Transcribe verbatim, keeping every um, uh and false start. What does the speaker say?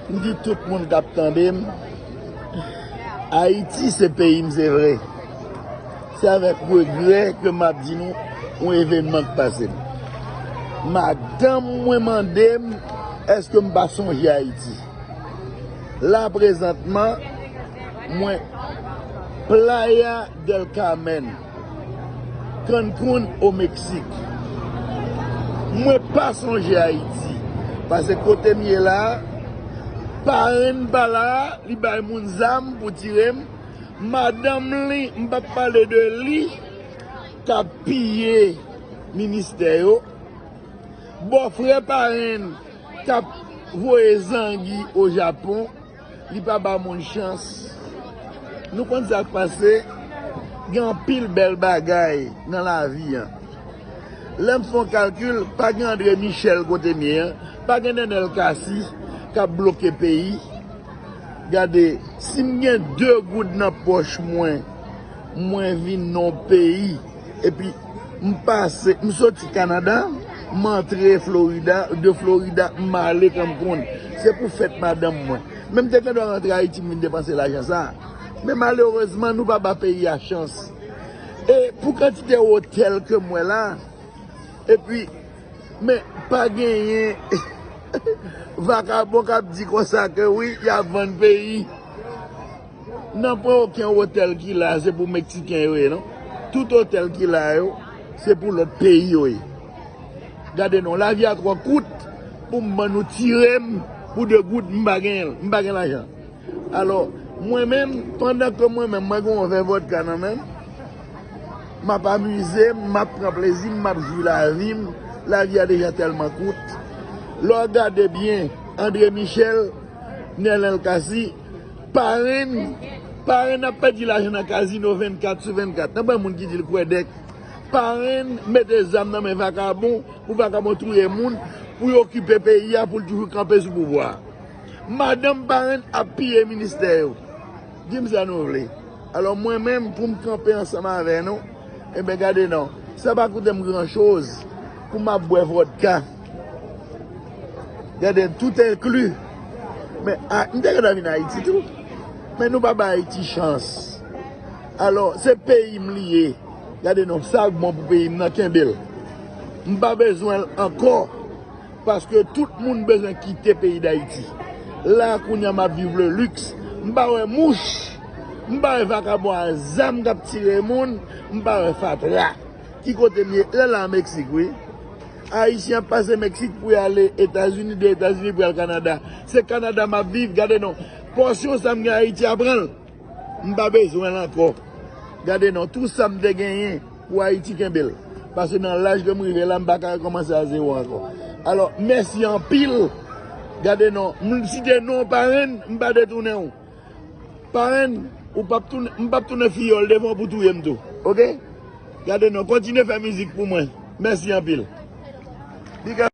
M di tout moun k ap tande m, Ayiti se peyi m, se vre. Se avèk regrè ke m ap di nou yon evènman k pase m. Madanm mwen mande m èske m pa sonje Ayiti. La prezantman, mwen Playa del Carmen, Cancun, o Meksik. Mwen pa sonje Ayiti, paske kote m ye la, parenn pa la, li bay moun zam pou tire m. Madanm li, m p ap pale de li, k ap piye ministè yo. Bòfrè parenn k ap voye zangi o Japon, li pa ba moun chans. Nou konn sa k pase, gen anpil bèl bagay nan lavi an. Lè m fè yon kalkil, pa gen André Michel kote m ye an, pa gen Nenel Cassy k ap bloke peyi. Gade, si m gen de goud nan pòch mwen, mwen vin nan yon peyi, epi m pase, m soti Kanada, m antre Florida, de Florida, m ale Cancun. Se pou fèt madanm mwen. Men m te gen dwa rantre Ayiti, m vin depanse lajan sa a. Men malerezman, nou pa ba peyi a chans. E pou kantite otèl ke m wè la, epi, men pa genyen vakabon k ap di konsa ke wi, y ap vann peyi. Nan pwen okenn otèl ki la, se pou Meksiken yo ye, non. Tout otèl ki la yo, se pou lòt peyi yo ye. Gade non, lavi a twò kout pou m ban nou tire m pou de goud, m pa gen, m pa gen lajan. Alò, mwen menm, pandan ke mwen menm, mwen gen yon vè vòdka nan men m, m ap amize m, m ap pran plezi m, m ap jwi lavi m, lavi a deja tèlman kout. Lè w gade byen, André Michel, Nenel Cassy, parenn, parenn ap pèdi lajan nan kazino vennkat sou vennkat. Nan pwen moun ki di l kwè dèk. Parenn mete zam nan men vakabon, pou vakabon touye moun, pou yo okipe peyi a, pou l toujou kanpe sou pouvwa a. Madanm parenn ap piye ministè yo. Di m sa nou vle. Alò, mwen menm, pou m kanpe ansanm avè nou, enben, gade non, sa pa koute m gran choz pou m ap bwè vòdka. Gade, tout enkli. Men, a, m te gentan vin Ayiti tou. Men nou pa bay Ayiti chans. Alò, se peyi m li ye. Gade non, sa k bon pou peyi m nan, kenbe l. M pa bezwen l ankò. Paske tout moun bezwen kite peyi Dayiti. La, kounye a, m ap viv le luxe. M pa wè mouch. M pa wè vakabon a zam k ap tire moun. M pa wè fatra. Ki kote m ye? Lè la an Meksik, wi. Ayisyen ap pase Meksik pou y ale Etazini, de Etazini pou y al Kanada. Se Kanada m ap viv, gade non. Pòsyon sa m gen Ayiti a, pran l. M pa bezwen l ankò. Gade non, tou sa m te genyen pou Ayiti, kenbe l. Paske nan laj ke m rive la, m pa ka rekòmanse a zewo ankò. Alò, mèsi anpil. Gade non, m site non parenn, m pa detounen w. Parenn, ou p ap tounen, m p ap tounen fiyòl devan w pou touye m tou. Oke? Gade non, kontinye fè mizik pou mwen. Mèsi anpil. Big up.